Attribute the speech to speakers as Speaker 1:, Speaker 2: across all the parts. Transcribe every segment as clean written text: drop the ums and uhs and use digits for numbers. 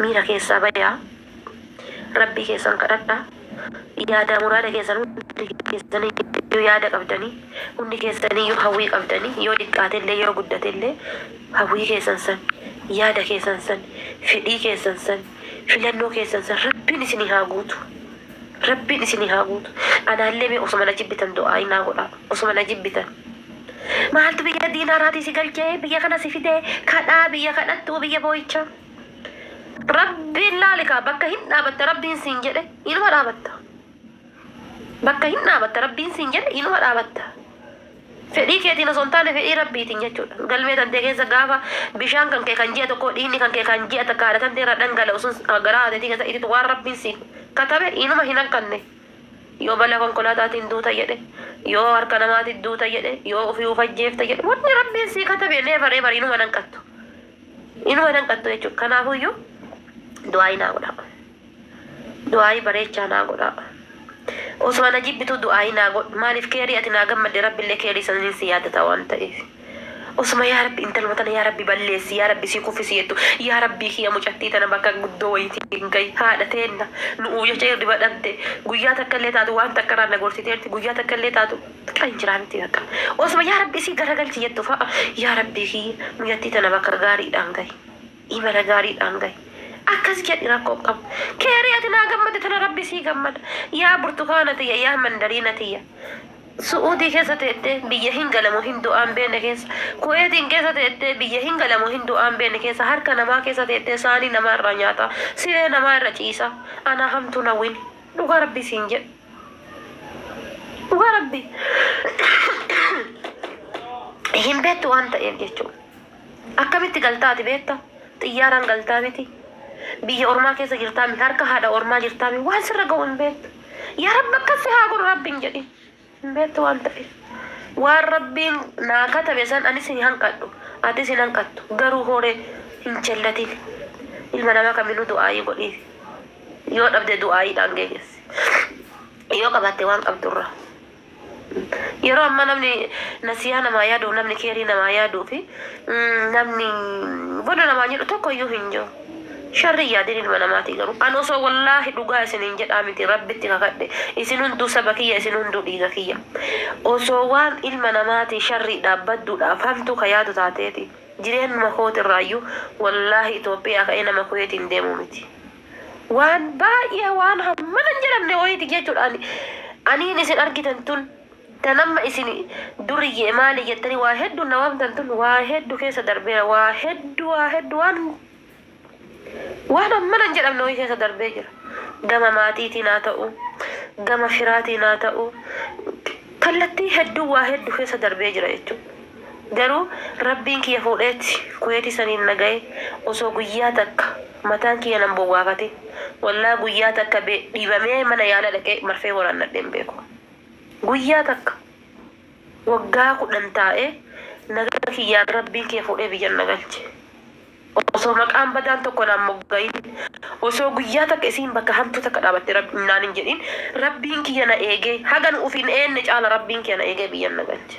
Speaker 1: Miira keessaa bayaa. Rabbii keessan kadhadhaa. Yaada muraada keessan hundi keessaniyyuu yaada qabdanii, hundi keessaniyyuu hawwii qabdanii, yoo xiqqaatellee yoo guddatellee hawwii keessan san, yaada keessan san, fedhii keessan san, filannoo keessan san Rabbiin isinii haa guutu. Rabbiin isinii haa guutu. Anaallee mee osuma na jibbitan du'aa'ii naa godhaa. Osuma na jibbitan. Maaltu biyya diinaaraatii si galchee, biyya kana si fidee, kadhaa biyya kadhattuu, biyya boo'ichaa. Rabbiin laali kaa, bakka hin dhaabatta Rabbiin siin jedhe inuma dhaabatta. Bakka hin dhaabatta Rabbiin siin jedhe inuma dhaabatta. Fedhii keetiin osoo hin taane fedhii Rabbiitiin jechuudha. Galmee tantee keessa gaafa bishaan kan kee kan ji'a tokkoo, dhiigni kan kee kan ji'a takka haadha tantee irraa dhangala'u sun garaa haateetii keessa ititu waan Rabbiin siif katabe inuma hin hanqanne. Yoo balaa konkolaataatiin duuta jedhe, yoo harka namaatiin duuta jedhe, yoo ofii of ajjeefta jedhe, wanni Rabbiin sii katabe never ever inuma hin hanqattu. Inuma hin hanqattu jechuudha. Kanaafuyyuu du'aa'ii naa godhaa. Du'aa'ii bareechaa naa godhaa. Osuma na jibbituu du'aa'ii naa godhu. Maaliif keerii ati naa gammadde, Rabbillee keerii saniin si yaadata waan ta'eef. Osuma yaa Rabbi intaluma tana yaa Rabbi balleessi, yaa Rabbi si kuffisi jettu, yaa Rabbii kiyya mucattii tana bakka guddoo wayiitiin gahi, haadha teenna nu'uu jecha hirriba dhabde, guyyaa takka illee taatu waan takka irraa na gorsiteerti, guyyaa takka illee taatu xiqqaa hin jiraa miti bakka. Osuma yaa Rabbi isii garagalchi jettu fa'a, yaa Rabbii kiyya mucattii tana bakka gaariidhaan gahi. Imala gaariidhaan gahi. Akkas jedhi, rakkoo hin qabu. Keerii ati naa gammadde tana Rabbi sii gammada. Yaa burtukaana tiyya, yaa mandariina tiyya. Su'uudii keessa teettee biyya hin galamu hin du'aan beenne keessa, Kuweetiin keessa teettee biyya hin galamu hin du'aan beenne keessa, harka namaa keessa teettee saanii namaa irraa nyaataa, siree namaa irra ciisaa, anaa hamtuun hawwin. Dhugaa Rabbii siin jedha. Dhugaa Rabbii. Hin beektu waan ta'eef jechuudha. Akkamitti galtaa ati beekta? Xiyyaaraan galtaa miti. Biyya ormaa keessa jirtaami, harka haadha ormaa jirtaami, waan sirra ga'u hin beektu. Yaa Rabbi akkas si haa godhu Rabbiin jedhin. Hin beektu waan ta'eef. Waan Rabbiin naa katabe san anis hin hanqadhu, atis hin hanqattu. Garuu horee hin jallatin. Ilma namaa kaminuu du'aayii godhiif. Yoo dhabde du'aayiidhaan geeggessi. Yoo qabaatte waan qabdurraa. Yeroo ammaa namni nasiyaa namaa yaadu, namni keerii namaa yaaduu fi namni bona namaa jedhu tokko iyyuu hin jiru. Sharri yaadin ilma namaatii garuu. An osoo wallaahi dhugaa isiniin jedhaa miti, Rabbitti kakadhe. Isin hunduu saba kiyya, isin hunduu dhiiga kiyya. Osoo waan ilma namaatii sharriidhaaf, badduudhaaf, hamtuu ka yaadu taateeti, jireenyuma kootirraayyuu wallaahi Itoophiyaa ka'ee nama Kuweetiin deemu miti. Waan baay'ee waan hammana hin jedhamne wayiiti jechuudha. Ani aniin isin argitan tun, tan amma isin duriyyee maali jettanii waa hedduu na waamtan tun, waa hedduu keessa darbeera. Waa hedduu, waa hedduu, waan hammana hin jedhamne wayii keessa darbee jira. Gama maatiitiin haa ta'u, gama firaatiin haa ta'u, kallattii hedduu waa hedduu keessa darbee jira jechuudha. Garuu Rabbiin kiyya fuudheeti Kuweetii saniin na gahe, osoo guyyaa takka mataan kiyya nan bowwaafatin. Wallaahi guyyaa takka dhibamee mana yaala dhaqee marfee waraannadhee hin beeku. Guyyaa takka waggaa 10 taa'ee nagaa kiyyaan Rabbiin kiyya fuudhee biyyan na galche. Osoo maqaan badaan tokko naan moggayin, osoo guyyaa takka isiin bakka hamtuu takka dhaabatte naan hin jedhin, Rabbiin kiyya na eegee, haga nu uf hin eenne caala Rabbiin kiyya na eegee biyyan na galche.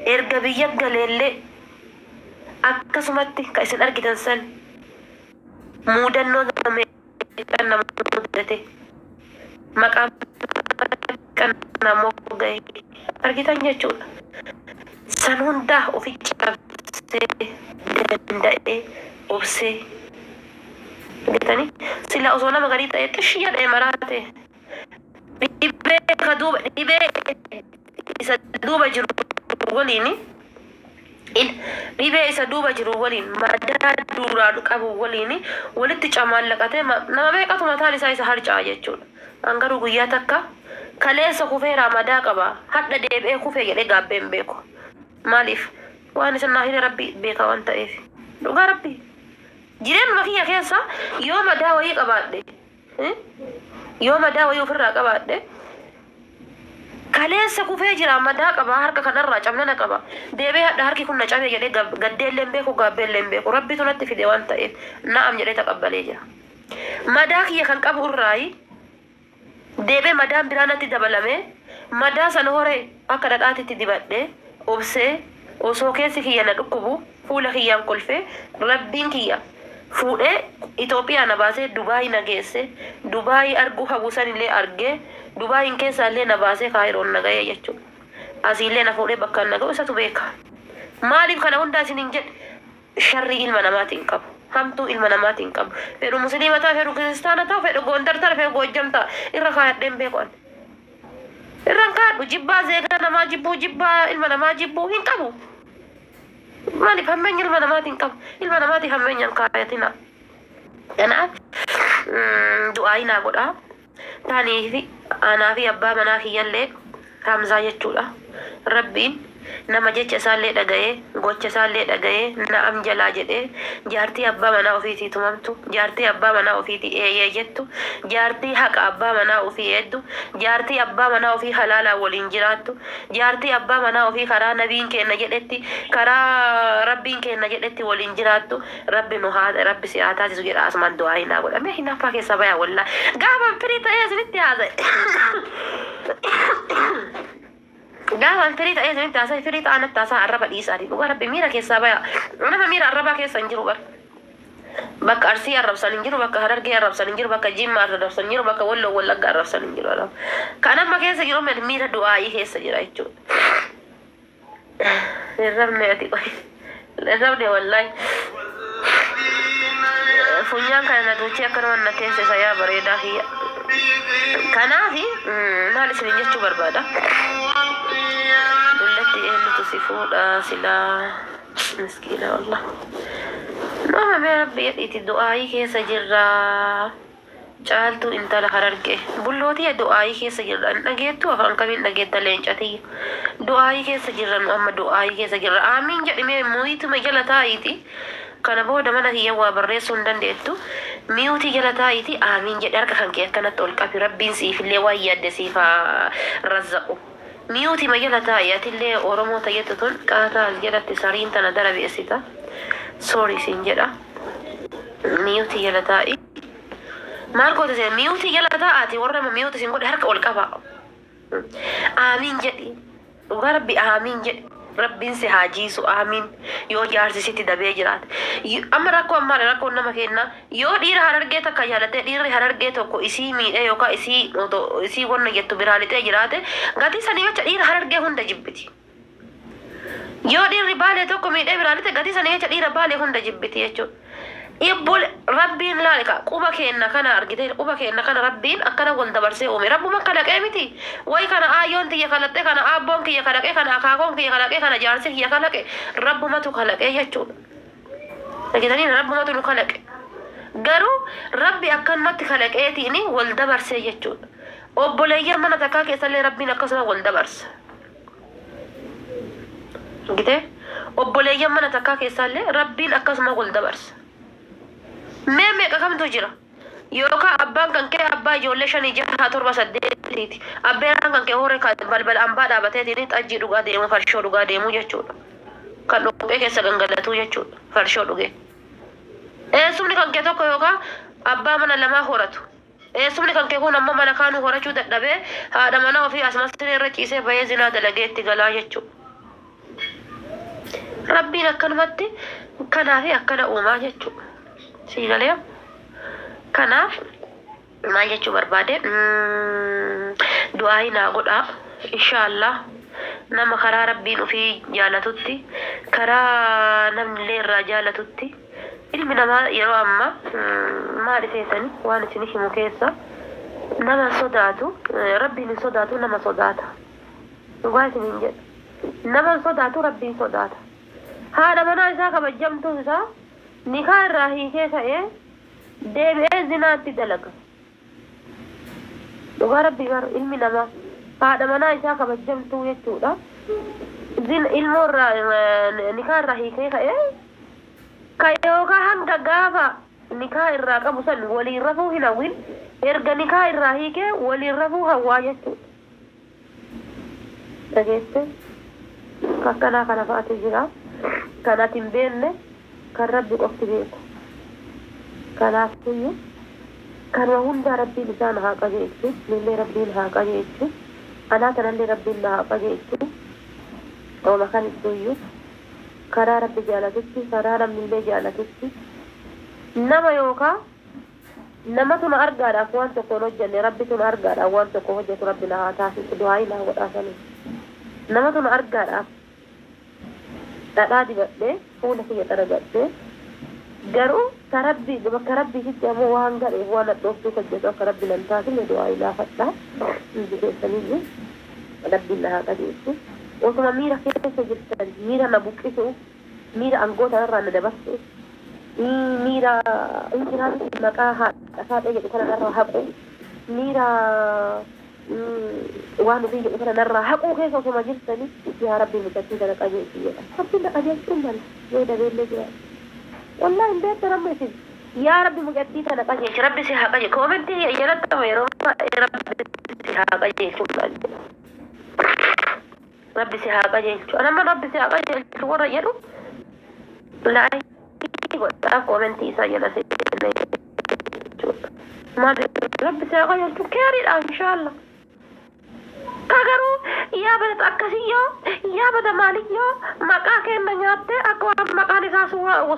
Speaker 1: Erga biyya galeellee akkasumatti ka isin argitan san muudannoo meeqan na mudate, maqaa meeqan na moggaye argitan jechuudha. San hundaa ofi cabsee, danda'ee, obsee argitanii, sila osoo nama garii ta'ee xish jedhee maraate, dhibee ka duuba dhibee isa duuba jiru waliin, dhibee isa duuba jiru waliin, madaa duraan qabu waliin walitti camaallaqatee nama meeqatu mataan isaa isa harca'a jechuudha. An garuu guyyaa takka kaleessa kufeeraa, madaa qaba, hadha deebi'ee kufee jedhee gaabbee hin beeku. Maaliif? Waan isin naa hire Rabbi beeka waan ta'eef. Dhugaa Rabbi. Jireenyuma kiyya keessa yoo madaa wayii qabaadhe, yoo madaa wayii ofirraa qabaadhe, kaleessa kufee jira, madaa qaba, harka kanarraa cabnana qaba, deebi'ee hadha harki kun na cabee jedhee gaddeellee hin beeku, gaabbeellee hin beeku. Rabbitu natti fide waan ta'eef na'am jedhee taqabbalee jira. Madaa kiyya kan qabu irraayi deebi'ee madaan biraa natti dabalamee, madaa sana horee akka dhadhaatitti dibadhee obsee, osoo keessi kiyya na dhukkubu fuula kiyyaan kolfee, Rabbiin kiyya Fuudhee Itoophiyaa na baasee Dubaayii na geesse. Dubaayii arguu hawwisan illee argee Dubaayiin keessaa illee na baasee Kaayiroon na ga'ee jechuudha. Asiillee na fuudhee bakka na ga'u isatu beeka. Maaliif kana hundaa isin hin jedhe? Sharrii ilma namaatiin qabu. Hamtuu ilma namaatiin qabu. Fedhu musliima ta'a, fedhu kiristaana ta'a, fedhu Gondar ta'a, fedhu Goojjam ta'a. Irra kaayadheen beeku ani. Irra hin kaadhu. Jibbaa zeegaa namaa jibbuu, jibbaa ilma namaa jibbuu hin qabu. Maaliif hammeenya ilma namaatiin qabu? Ilma namaatiin hammeenya hin kaayatina. Kanaaf du'aa naa godhaa. Taanii fi anaa fi abbaa manaa kiyyallee Hamzaa jechuudha. Rabbiin nama jecha isaallee dhaga'ee, gocha isaallee dhaga'ee, na'am jalaa jedhee, jaartii abbaa manaa ofiitii tumamtu, jaartii abbaa manaa ofiitii eeyyee jettu, jaartii haqa abbaa manaa ofii eeddu, jaartii abbaa manaa ofii halaalaa waliin jiraattu, jaartii abbaa manaa ofii karaa nabiin kenna jedhetti, karaa rabbiin kenna jedhetti waliin jiraattu, rabbi nu haa rabbi si haa taasisu jedha asumaan du'aa hinaa godha. Mee hinaaffaa keessaa bayaa wallaa. Gaafa firii ta'ee isinitti haasa'e. Gaafa firii ta'ee isinitti haasa'e firii ta'aa natti haasa'a arraba dhiisaati. Dhugaa rabbi miira keessaa bayaa. Nama miira arrabaa keessa hin jiru bara. Bakka Arsii arrabsan hin jiru, bakka Harargee arrabsan hin jiru, bakka Jimmaa arrabsan hin jiru, bakka Walloo Wallagga arrabsan hin jiru. Kan amma keessa jiru miira du'aayii keessa jira jechuudha. Hin rabne ati qoy. Hin rabne wallaahi. Funyaan kana na duuchee akkanuma na teessisa yaa bareedaa kiyya. Kanaafi maal isinin jechuu barbaada? Dullatti eenyutu si fuudha silaa miskiina wallah. Nama mee rabbi jedhiiti du'aayii keessa jirra. Caaltuu intala Harargee. Bullootiya du'aayii keessa jirra. Hin dhageettu afaan kamiin dhageetta leencatiyya. Du'aayii keessa jirra nu amma du'aayii keessa jirra. Aamiin jedhi mee muyituma jala taa'iiti. Kana booda mana kiyya waa barreessuu hin dandeettu. Miyuutii jala taa'iiti aamiin jedhi harka kan kee akkanatti ol qabi. Rabbiin siifillee waan yaadde siif haa razzaqu. Miyuutii jala taa'i atillee Oromoo tayyattu tun qaataa as jalatti sariin tana darabeessita. Sorry siin jedha. Miyuutii jala taa'i. Maal goote seen miyuutii jala taa'aati warra miyuutii siin godhe harka ol qaba. Aamiin jedhi. Dhugaa rabbi aamiin jedhi. Rabbiin si haa jiisu aamiin yoo jaarsi sitti dabee jiraate. Amma rakkoo ammaadha rakkoon nama kennaa yoo dhiira Harargee takka jaalatee dhiirri Harargee tokko isii miidhee yookaan isii isii wanna jettu biraa lixee jiraate gatii sanii jecha dhiira Harargee hunda jibbiti. Yoo dhiirri Baalee tokko miidhee biraa lixe gatii sanii jecha dhiira Baalee hunda jibbiti jechuudha. Ibbol rabbiin laalika quba keenna kana argite quba keenna kana rabbiin akkana wal dabarsee uume rabbuma kalaqee miti way kana aayyoon tiyya kalaqxe kana abboon kiyya kalaqe kana akaakoon kiyya kalaqe kana jaarsi kiyya kalaqe rabbumatu kalaqee jechuudha. Argitanii rabbumatu nu kalaqe. Garuu rabbi akkanumatti kalaqeetiin wal dabarsee jechuudha. Obboleeyyan mana takkaa keessallee rabbiin akkasuma wal dabarsa. Argitee obboleeyyan mana takkaa keessallee rabbiin akkasuma wal dabarsa. Mee meeqa kamtu jira? Yookaan abbaan kan kee abbaa ijoollee 5 6 7 8ti. Abbeeraan kan kee horee balbala ambaa dhaabateetiin xajjii dhugaa deemu farshoo dhugaa deemu jechuudha. Kan dhoqqee keessa gangalatuu jechuudha farshoo dhugee. Eessumni kan kee tokko yookaan abbaa mana lamaa horatu. Eessumni kan kee kun ammoo mana kaanuu horachuu dadhabee haadha manaa ofii asuma siree irra ciisee bahee zinaa dalagee itti galaa jechuudha. Rabbiin akkanumatti kanaa fi akkana uumaa jechuudha. Sii galee kanaaf maal jechuu barbaade du'aa naa godhaa inshaallah nama karaa rabbiin ofii jaalatutti karaa namni illee irraa jaalatutti ilmi namaa yeroo ammaa maal seetani waan isin himu keessa nama sodaatu rabbiin hin sodaatu nama sodaata dhugaa isiniin jedha nama sodaatu rabbiin sodaata haadha manaa isaa kabajamtuu isaa nikaa irraa hiikee ka'ee deebi'ee zinaatti dalaga. Dhugaa rabbii bara ilmi namaa haadha manaa isaa kabajamtuu jechuudha. Zin ilmoo irraa nikaa irraa hiikee ka'ee ka yookaan hanga gaafa nikaa irraa qabu san waliin rafuu hin hawwin erga nikaa irraa hiikee waliin rafuu hawwaa jechuudha. Dhageesse akkanaa kana fa'aatu jira. Kan ati hin beekne kan rabbi qofti beeku. Kanaafuyyuu kanuma hundaa rabbiin isaan haa qajeelchu nullee rabbiin haa qajeelchu anaa kanallee rabbiin na haa qajeelchu ooma kan idduuyyuu karaa rabbi jaalatutti karaa namnillee jaalatutti Nama yookaa nama tuna argaadhaaf waan tokko hin hojjenne, rabbi tuna argaadhaaf waan tokko hojjetu rabbi na haa taasisu, du'aa'ii naa godhaa sanii. Nama tuna argaadhaaf dhadhaa dibadhee fuula kiyya xaragadhee, garuu ka rabbi bakka rabbiititti ammoo waan gadheef waan hadhooftuu hojjetu akka rabbi nan taasifne du'aa'ii naafadha. Hundi keessaniyyuu rabbiin na haa qajeelchu. Osuma miira keessa jirtan miira na buqqisu, miira angoota irraa na dabarsu, miira injiraan maqaa haadha faaxee jedhu kana narraa haqu, miira waan ofii jedhu kana narraa haquu keessa osuma jirtani, yaa rabbi mucattii kana qajeelchi jedha. Rabbiin na qajeelchuun mala yoo dabeellee jiraate. Wallaahi hin beektan amma isin. Yaa rabbi mucattii kana qajeelchi, rabbi si haa qajeelchu. Koomentii jalatti amma yeroo baay'ee rabbi si haa qajeelchu naan jedha. Rabbi si haa qajeelchu. Anamma rabbi si haa qajeelchu warra jedhu laayikii godhaa koomentii isaa jala seenee jechuudha. Maal rabbi si haa qajeelchu keeriidha inshaallah. Ka garuu yaa bada akkasiyyoo, yaa bada maaliyyoo, maqaa kenna nyaatte akka waan maqaan isaa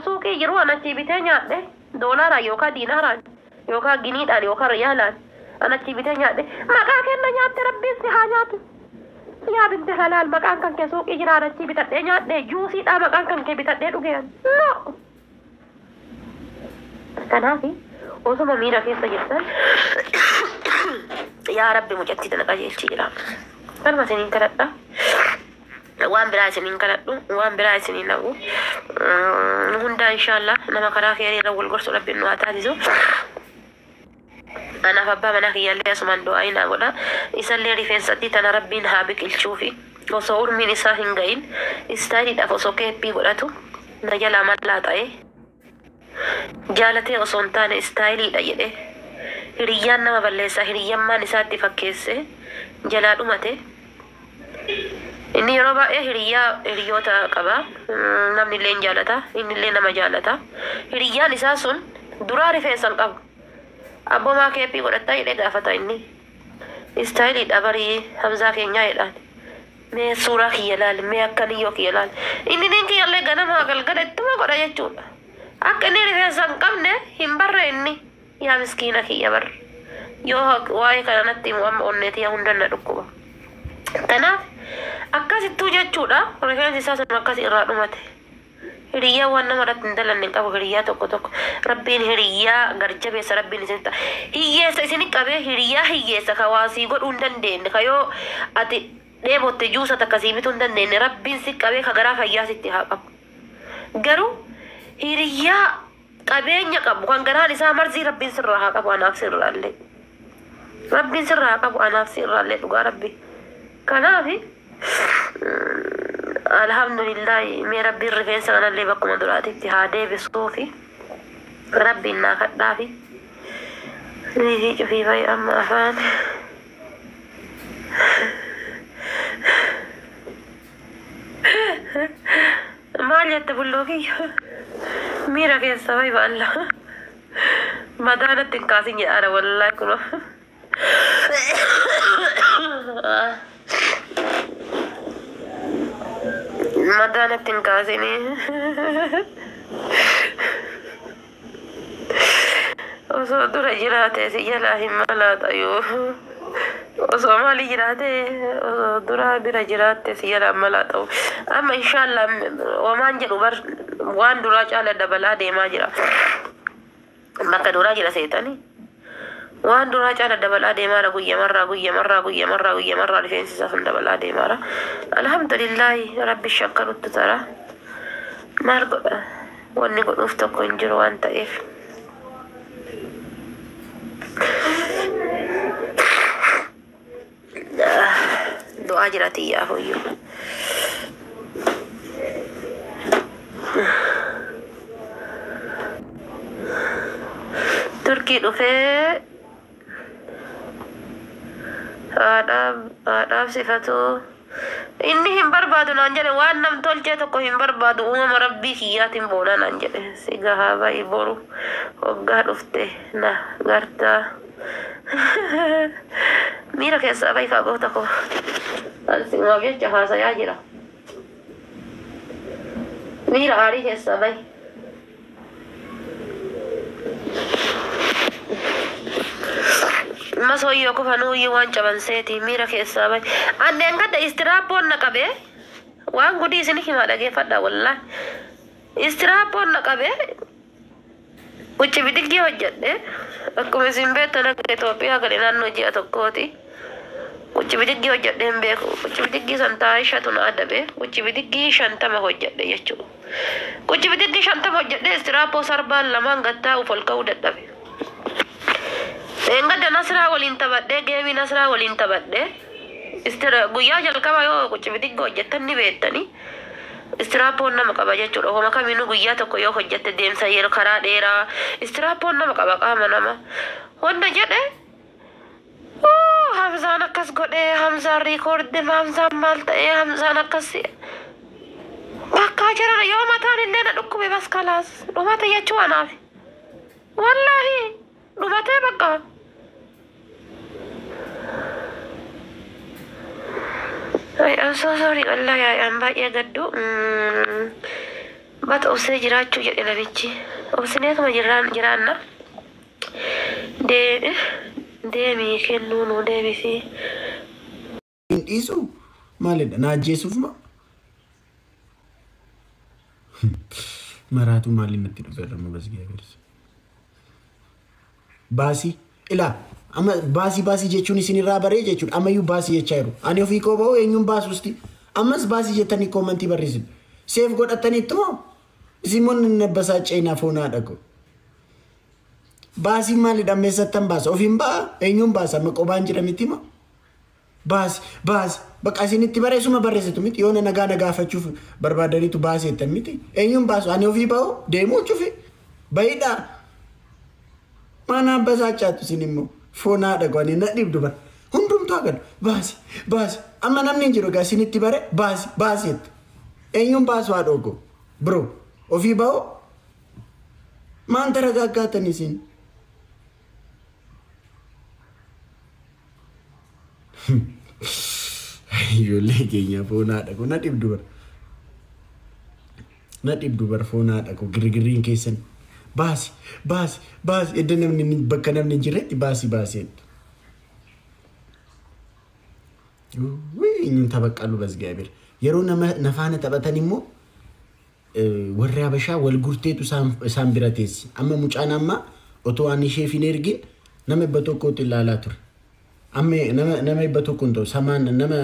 Speaker 1: suuqii jiru an achii bitee nyaadhe doolaaraan yookaan diinaaraan yookaan giniidhaan yookaan riyaalaan an achii bitee nyaadhe, maqaa kenna nyaatte, rabbiin si haa nyaatu. Yaa binti halaal, maqaan kan kee suuqii jira, an achii bitadhee nyaadhe, juusiidhaa maqaan kan kee bitadhee dhugeen no. Kanaaf osuma miira keessa jirtan yaa rabbi mucattii tana qajeelchi jira. Kanuma isiniin kadhadha. Waan biraa isiniin kadhadhu, waan biraa isiniin hawwu. Nu hundaa inshaallah nama karaa keerii irra wal gorsu rabbiin nu haa taasisu. Anaaf abbaa manaa kiyyaallee asumaan du'aa'ii naa godha. Isallee rifeensatti tana rabbiin haa biqilchuufi. Osoo urmiin isaa hin gahin istaayiliidhaaf osoo keeppii godhatu na jalaa mallaa ta'e. Jaalatee osoo hin taane istaayiliidha jedhee. Hiriyyaan nama balleessaa, hiriyyammaan isaatti fakkeessee jalaa dhumate. Inni yeroo baay'ee hiriyyaa hiriyoota qaba. Namni illee hin jaalata. Inni illee nama jaalata. Hiriyyaan isaa sun duraa rifeensa hin qabu. Abboomaa keeppii godhattaa jedhee gaafata inni. Istaayiliidha barii Hamzaa keenyaa jedhaan. Mee suuraa kiyya laali, mee akka niyyoo kiyya laali. Inni niin kiyyallee ganamaa galgala ittuma godha jechuudha. Akka inni rifeensa hin qabne hin barre inni. Yaa miskiina kiyya bar. Yoo waa'ee kana natti himu amma onnee tiyya hunda na dhukkuba. Kanaaf akkasittuu jechuudha, rifeensi isaa sun akkas irraa dhumate. Hiriyyaa waan nama irratti hin dalanne hin qabu, hiriyyaa tokko tokko. Rabbiin hiriyyaa garjabeessa rabbiin isin hiyyeessa isin qabee, hiriyyaa hiyyeessa ka waa sii godhuu hin dandeenye, ka yoo ati dheebotte juusa takka sii bituu hin dandeenye rabbiin si qabee ka garaa fayyaa sitti haa qabu. Garuu hiriyyaa qabeenya qabu kan garaan isaa marzii rabbiin sirraa haa qabu, anaaf sirraallee. Rabbiin sirraa haa qabu, anaaf sirraallee, dhugaa rabbi. Kanaafi alhamdulillahi, mee rabbiin rifeensa kanallee bakkuma duraatitti haa deebisuufi rabbiin naa kadhaafi. Liifii cufii fa'i amma afaan. Maal jette bulloo kiyya? Miira keessa fa'i baalla. Mataa natti hin kaasin jedhaadha wallaahi kunoo. Mataa natti hin kaasinii. Osoo dura jiraate si jalaa hin malaaxayuu. Osoo maali jiraate, osoo dura bira jiraatte si jalaa hin malaaxa'u. Amma inshaallah wamaan jedhu bar, waan duraa caala dabalaa deemaa jira. Bakka duraa jira seetanii. Waan duraa caala dabalaa deemaara, guyyamarraa guyyamarraa guyyamarraa guyyamarraa rifeensi isaa sun dabalaa deemaara. Alhamdulillahi, rabbi shakkaruttu tara. Maal godha, wanni godhuuf tokko hin jiru waan ta'eef. Du'aa jira xiyyaaf hoyyuu. Turkii dhufee haadhaaf sifatu inni hin barbaadu naan jedhe, waan nam tolchee tokko hin barbaadu, uumama rabbii kiyyaatiin boonaa naan jedhe. Si gahaa ba'i, boru hoggaa dhufte na gartaa. Miira keessaa ba'i kaa goota koo. Ani si'umaaf jecha haasayaa jira. Miira aarii keessaa ba'i. Masooyyoo qofa waan cabanseeti miira keessaa bahe. Anneen gadda istiraappoon na qabee waan gudii isin himaa dhageeffadha wallaahi. Istiraappoon na qabee uchi bidiggii hojjedhe akkuma isin beektan akka Itoophiyaa gadi naannoo ji'a tokkooti. Uchi bidiggii hojjedhe hin beeku. Uchi bidiggii san taa'ishatu na adabe. Uchi bidiggii 50 hojjedhe jechuudha. Uchi bidiggii 50 hojjedhe istiraappoo sarbaan lamaan gattaa'uuf ol ka'uu dadhabe. Engadda Nasraa waliin taphadhee geemii Nasraa waliin taphadhee guyyaa jalqaba yoo uchi bidiggii hojjettan ni beektanii. Istiraappoon nama qaba jechuudha. Homa kamiinuu guyyaa tokko yoo hojjette deemsa yeroo karaa dheeraa istiraappoon nama qaba qaama nama. Wanta jedhe Hamzaan akkas godhee Hamzaan riikoordi Hamzaan maal ta'ee Hamzaan akkas bakka jiran yoo mataan illee na dhukkube bas kalaas dhumate jechuu anaaf. Wallaahi dhumatee bakka. I am so sorry wallahi I am baay'ee gaddu. Bata obsee jiraachuu jedhe namichi. Obsineetuma jiraanna. Deemii kennuu nu deebisii.
Speaker 2: Hin dhiisu maalidha na ajjeesuuf ma? Maraatu maaliin natti dhufe irra basgee agarsiisa. Baasii ilaa amma baasii baasii jechuun isin irraa baree jechuudha ammayyuu baasii jechaa jiru. Ani ofii koo ba'u eenyuun baasuusti ammas baasii jettanii koomantii barreessitu. Seef godhataniitu moo isin immoo nabbasaa foon haadha koo. Baasii maalidha ammeessattan baasa ofiin ba'a eenyuun baasa amma qobaan jira miti moo? Baasi baasi bakka isinitti barreessuma barreessitu miti yoona nagaa nagaafachuuf barbaadaniitu baasii jettan miti eenyuun baasu ani ofii ba'u deemuu cufi bayiidha. Mana abbasaachaatu isin immoo foon haadha koo ani na dhibdu bara hundumtuu agarra baasi baasi amma namni hin jiru egaa isinitti bare baasi baasi jettu eenyuun baasu haadha koo bro ofii ba'u maan taragaaggaatan isin. Ijoollee keenya foon haadha koo na dhibdu bara. Na dhibdu bara foon haadha koo girgirriin keessan. Baasi baasi baasi edda namni bakka namni hin jirretti baasi baasi jettu. Eenyuun taphaqalu basgaabir. Yeroo nama nafaana taphatan immoo warri Habashaa wal gurteetu isaan bira teessi. Amma mucaan amma otoo ani isheef hin ergin nama 100 ilaalaa ture. Amma nama 100 hin ta'u samaan nama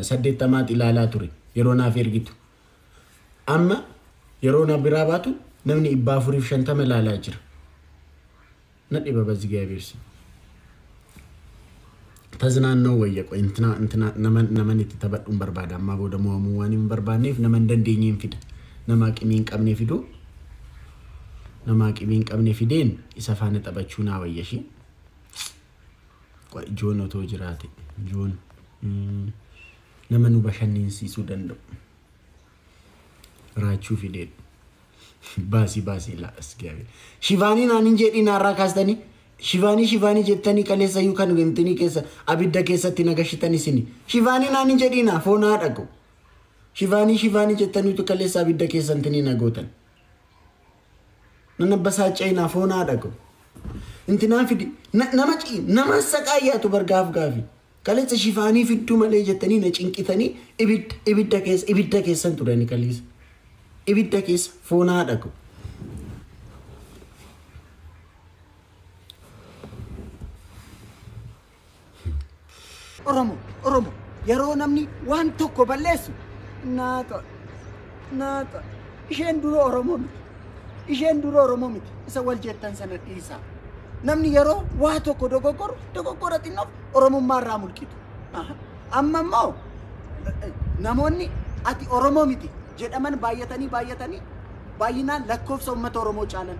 Speaker 2: 80 ilaalaa ture yeroo naaf ergitu. Amma yeroo na biraa baatu namni 450 ilaalaa jira. Na dhiba basgaabirsi. Taznaannoo wayya qoy intina intina nama itti taphadhuun barbaada ammaa booda mo'amuu waan hin barbaanneef nama hin dandeenyeen fida. Nama aqimii hin qabne fiduu nama aqimii hin qabne fideen isa faana taphachuu naa wayya ishee. Qoy joon otoo jiraate joon nama nu bashannansiisuu danda'u. Raachuu fideen. Baasii baasii laa asgaabee. Shivaanii naan hin jedhiin har'aa kaastanii shivaanii shivaanii jettanii kaleessayyuu kan wantinii keessa abidda keessatti nagashitan isini. Shivaanii naan hin jedhiina foon haadha koo. Shivaanii shivaanii jettaniitu kaleessa abidda keessantinii nagootan. Nana basaaca'inaa foon haadha koo. Intinaan fidi nama nama saqaayyaatu bargaaf gaafi. Kaleessa shivaanii fidduu malee jettanii na cinqitanii ibidda keessa ibidda keessan turani kaleessa. Ibidda keessa foon haadha koo.
Speaker 3: Oromo Oromo yeroo namni waan tokko balleessu naata naata isheen dura Oromoo miti isheen dura Oromoo miti isa wal jettan sana dhiisaa. Namni yeroo waa tokko dogoggoru dogoggora xinnoof Oromummaa irraa mulqitu. Amma immoo namoonni ati Oromoo miti jedhaman baay'atanii baay'atanii baay'inaan lakkoofsa uummata Oromoo caalan.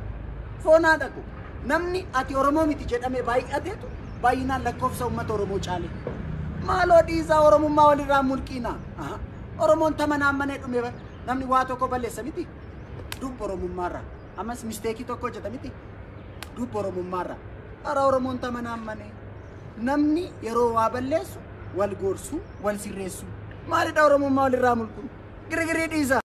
Speaker 3: Foon haadha koo namni ati Oromoo miti jedhamee baay'ateetu baay'inaan lakkoofsa uummata Oromoo caale. Maaloo dhiisaa Oromummaa walirraa mulqiinaa. Oromoon tamanaan manee dhume bara namni waa tokko balleessa miti dubba Oromummaarraa. Ammas misteekii tokko hojjeta miti dubba Oromummaarraa. Hara Oromoon tamanaan manee namni yeroo waa balleessu wal gorsuu wal sirreessuu maalidha Oromummaa walirraa mulquun girgirii dhiisaa.